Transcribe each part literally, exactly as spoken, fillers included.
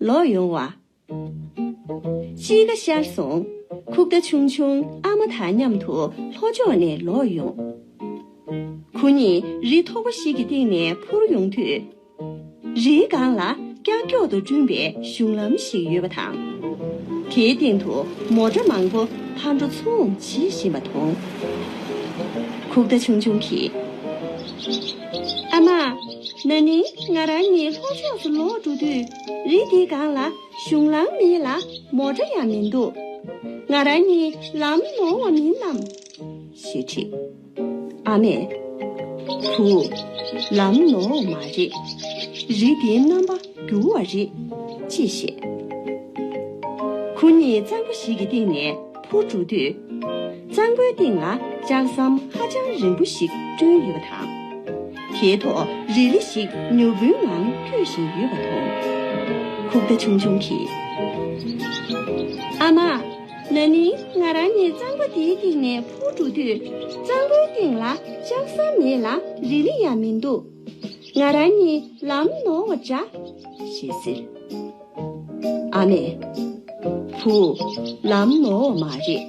ལོག་ཡོང་བ། དཔྱིད་ཀ་ཤར་སོང་། ཁུག་རྟ་ཆུང་ཆུང་ཨ་མ་དང་མཉམ་དུ་ལྷོ་ཕྱོགས་ནས་ལོག་ཡོང་། ཁོ་གཉིས་རི་མཐོ་པོ་ཞིག་གི་སྟེང་ནས་འཕུར་ཡོང་དུས། རིའི་སྒང་ལ་ཀྱག་ཀྱོག་ཏུ་བསྐྲུན་པའི་གཞུང་ལམ་ཞིག་ཡོད་པ་དང་། དེའི་སྟེང་དུ་མོ་ཊ་མང་པོ་ཕར་འགྲོ་ཚུར་འོང་བྱེད་བཞིན་པ་མཐོང་། ཁུག་རྟ་ཆུང་ཆུང་གིས། ཨ་མ། ན་ནིང་ང་རང་གཉིས་ལྷོ་ཕྱོགས་སུ་ལོག་འགྲོ་དུས། རི་དེའི་སྒང་ལ་གཞུང་ལམ་མེད་ལ་མོ་ཊ་ཡང་མི་འདུག་ང་རང་གཉིས་ལམ་ནོར་བ་མིན་ནམ། ཞེས་དྲིས། ཨ་མས། བུ། ལམ་ནོར་བ་མ་རེད། རི་འདིའི་རྣམ་པ་འགྱུར་བ་རེད། ཅེས་བཤད། ཁོ་གཉིས་གཙང་པོ་ཞིག་གི་སྟེང་ནས་འཕུར་འགྲོ་དུས། གཙང་པོའི་སྟེང་ལ་ལྕགས་ཟམ་ཧ་ཅང་རིང་པོ་ཞིག་བསྐྲུན་ཡོད་པ་དང་། དེའི་ཐོག་རི་ལི་ཞིག་མྱུར་བུལ་ངང་སྐྱོད་བཞིན་ཡོད་པ་མཐོང་། ཁུག་རྟ་ཆུང་ཆུང་གིས། ཨ་མ། ན་ནིང་ང་རང་གཉིས་གཙང་པོ་དེའི་སྟེང་ནས་འཕུར་འགྲོ་དུས། གཙང་པོའི་སྟེང་ལ་ལྕགས་ཟམ་མེད་ལ་རི་ལི་ཡང་མི་འདུག་ང་རང་གཉིས་ལམ་ནོར་བ་འདྲ། ཞེས་ཟེར། ཨ་མས། བུ། ལམ་ནོར་བ་མ་རེད།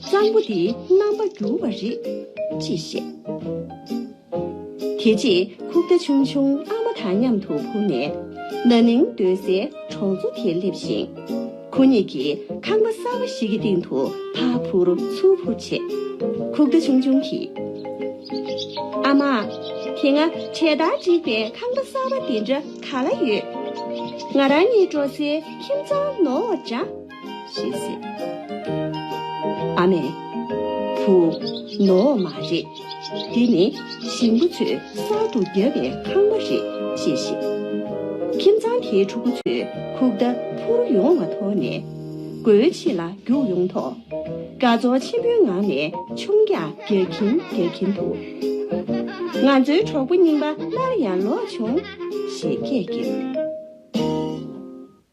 གཙང་པོ་འདིའི་རྣམ་པ་འགྱུར་བ་རེད། ཅེས་བཤད། དེ་རྗེས་ཁུག་རྟ་ཆུང་ཆུང་ཨ་མ་དང་མཉམ་དུ་འཕུར་ནས། ན་ནིང་སྡོད་སའི་གྲོང་ཚོ་དེར་སླེབས་ཤིང་། ཁོ་གཉིས་ཀྱིས་ཁང་པ་གསར་པ་ཞིག་གི་སྟེང་དུ་ཕར་འཕུར་ཚུར་འཕུར་བྱས། ཁུག་རྟ་ཆུང་ཆུང་གིས། ཨ་མ། དེ་སྔ་གྲལ་སྟར་བསྒྲིགས་པའི་ཁང་པ་གསར་པ་འདི་འདྲ་ག་ལ་ཡོད། ང་རང་གཉིས་འགྲོ་སའི་ཁྱིམ་ཚང་ནོར་བ་འདྲ། ཞེས་ཟེར། ཨ་མས། བུ། ནོར་བ་མ་རེད། འདི་ནི་ཞིང་པ་ཚོས་གསར་དུ་བརྒྱབ་པའི་ཁང་པ་རེད། ཅེས་བཤད། ཁྱིམ་ཚང་དེའི་ཕྲུ་གུ་ཚོས་ཁུག་རྟ་འཕུར་ཡོང་བ་མཐོང་ནས། སྒོའི་ཕྱི་ལ་རྒྱུགས་ཡོང་ཐོག་དགའ་ཚོར་ཆེན་པོའི་ངང་ནས་མཆོང་རྒྱག་རྒྱག་གིན་རྒྱག་གིན་འདུག་ང་ཚོའི་གྲོགས་པོ་རྙིང་པ་སླར་ཡང་ལོག་བྱུང་། ཞེས་སྐད་བརྒྱབ།